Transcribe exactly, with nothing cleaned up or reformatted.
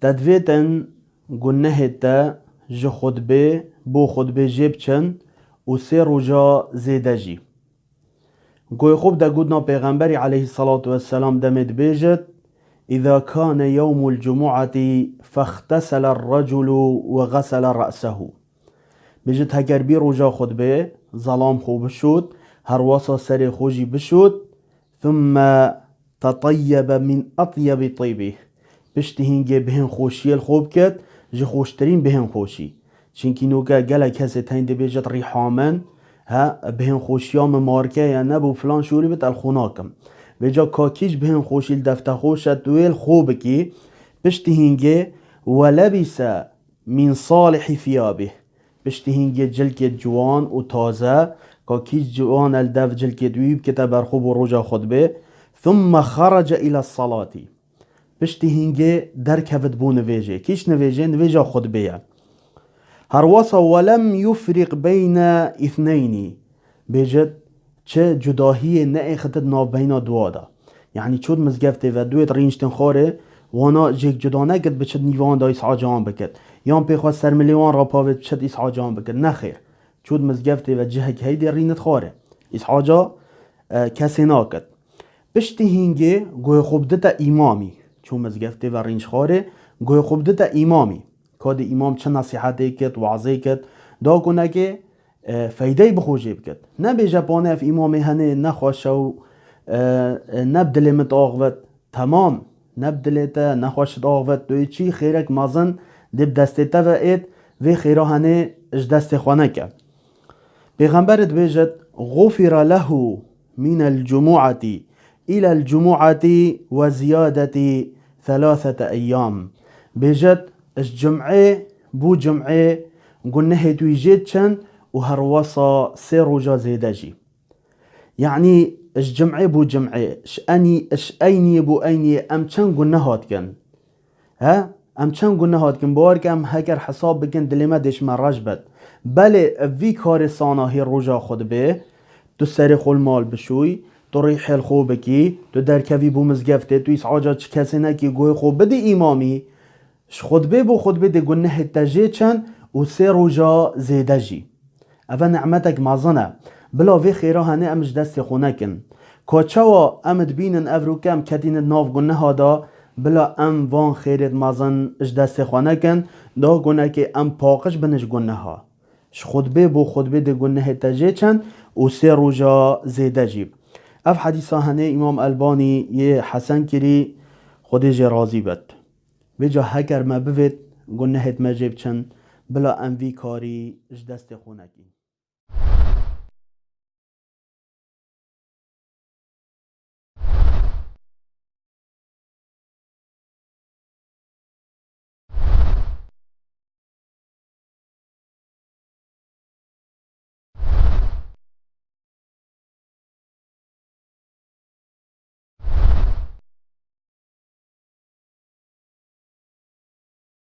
Te divêtin gunehê te ji xutbê bo xutbê jê biçin û sê roja zêde jî. Goyê xwe bide godna Pêxemberî aleyhisselatu vesselam demê dibêjit, "Îza kane yewmul cumu'atî fextesele rreculu ve xesele re'sehu." Bêjit, heger bî roja xutbê, zelam xwe bişût, herwasa serê xwe jî bişût, thumme tetayyebe min etyebi tîbih. Piştî hîngê bihên xweşiyê li xwe bikit, ji xweştirîn bihên xweşî. Çinkî nûke gelek kesê tên dibêjit rîha min, he, bihên xweşiya min marke ye, nebû filan şûrî bit, ez xwe nakim. Vêca ka kî ji bihên xweşî li defte xwe şet wê li xwe bikî, piştî hîngê, "Welebise min salihî thiyabih." Piştî hîngê cilkê ciwan û taze, ka kî ciwan el dev cilkê wî bikite ber xwe bo roja xutbê, thumme xerece île salati. Piştî hîngê derkevit bo nivêjê. Kî ji nivêjê, nivêja xutbê ye. Herwasa welem yufriq beyne îthneynî. Bêjit, çi cudahiyê neêxitit navbeyna dua de. Yanî çût mizgeftê ve, duêt rîniştin xwarê, wana jêk cuda nekit biçit nîvan de îshacan bikit. Yan pê xwe sermilê wan rapavêt biçit îshacan bikit. Nexêr. Çût mizgeftê ve cihek heydê rînit xwarê. Îshaca, e, kesê nakit. Piştî hîngê goyê xwe bidite îmamî. Çû mizgeftê ve rînç xwarê, goyê xwe bidite îmamî. Kadê îmam çi nesîhetê kit, wazê kit, da gunekê e, feydey bi xwe jê bikit. Nebêje, "Pane ev îmamê henê nexweş e û, e, e, ne bi dilê min diaxivit." Temam, ne bi dilê te nexweş diaxivit, tu yê çi xêrek mezin dê bi destê te ve êt, vê xêra henê ji destê xwe neke. Pêxember dibêjit, "Xufira lehu minel cumu'ati ilel cumu'ati ve ziyadeti thelathete eyyam." Bêjit, ji cum'ê bo cum'ê gunehêt wî jê diçin û herwesa sê roja zêde jî. Yanî ji cum'ê bo cum'ê, ji enî, ji eyniyê bo eyniyê em çend guneha dikin? He? Em çend guneha dikin? Bawer ke em heger hesab bikin, dilê me dê ji me reş bet. Belê, ev vî karê sanahî roja xutbê, tu serê xwe li mal bişûy, tu rîhê li xwe bikî, tu derkevî bo mizgeftê, tu îshaca çi kesê nekî, goyê xwe bidî îmamî, ji xutbê bo xutbê dê gunehê te jê çin û sê roja zêde jî. Ev e nimetek mezin e. Bila vê xêra henê em ji destê xwe nekin. Ka çawa em dibînin ev rûke em ketînin nav guneha de, bila em van xêrêt mezin ji destê xwe nekin, da gunekê em paqij bin ji guneha. Ji xutbê bo xutbê dê gunehê te jê çin û sê roja zêde jî. Ev hedîsa henê Îmam Elbanî yê hesen kirî, Xwedê jê razî bet. Vêca heger me bivêt gunehêt me jê biçin, bila em vî karî ji destê xwe nekîn.